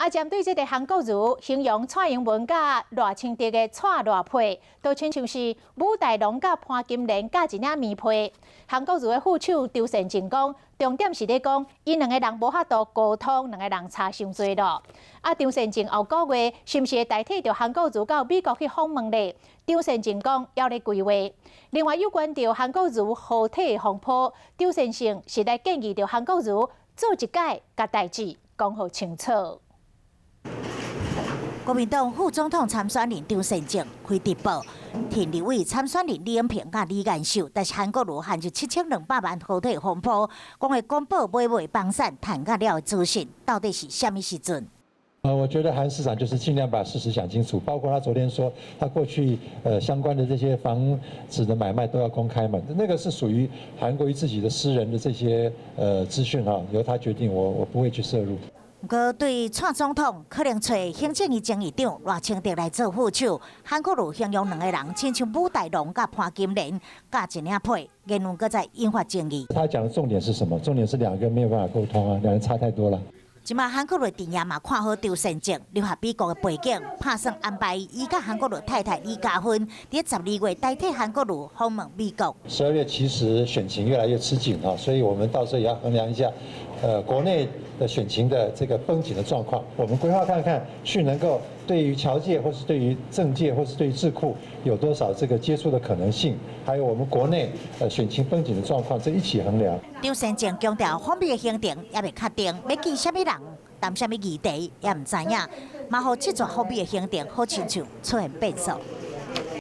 啊，針對這个韓國瑜形容蔡英文佮賴清德的蔡賴配，都親像是武大郎佮潘金蓮佮一領棉被。韓國瑜的副手張善政講，重點是咧講，𪜶兩个人無法度溝通，兩个人差傷濟咯。啊，張善政後個月是毋是會代替著韓國瑜到美國去訪問咧？張善政講猶咧規劃。另外有關著韓國瑜合體的風波，張善政是來建議著韓國瑜做一擺，共代誌講予清楚。國民黨副總統參選人張善政開直播，挺立委參選人李永平佮李彥秀，但是韓國瑜陷入7200萬合體風波，講會公布買賣房產趁價了的資訊，到底是啥物時陣？我覺得韓市長就是盡量把事實講清楚，包括他昨天說他過去相關的這些房子的買賣都要公開嘛，那個是屬於韓國瑜自己的私人的這些資訊哈，由他決定，我不會去涉入。毋過對蔡總統可能揣行政院前院長賴清德來做副手，韓國瑜形容兩个人親像武大郎佮潘金蓮佮一領被，言論閣再引發爭議。他講的重點是什麼？重點是兩個沒有辦法溝通啊，兩人差太多了。這馬韓國瑜陣營嘛看好張善政留學美國的背景，拍算安排伊佮韓國瑜太太李佳芬佇12月代替韓國瑜訪問美國。12月其實選情越來越吃緊啊，所以我們到時候也要衡量一下，國內的選情的這個繃緊的狀況，我們規劃看看，去能夠對於僑界或是對於政界或是對於智庫有多少這個接觸的可能性，還有我們國內選情繃緊的狀況，這一起衡量。張善政強調，訪美的行程猶未確定，欲見啥物人，談啥物議題，猶毋知影，嘛予這逝訪美的行程好親像出現變數。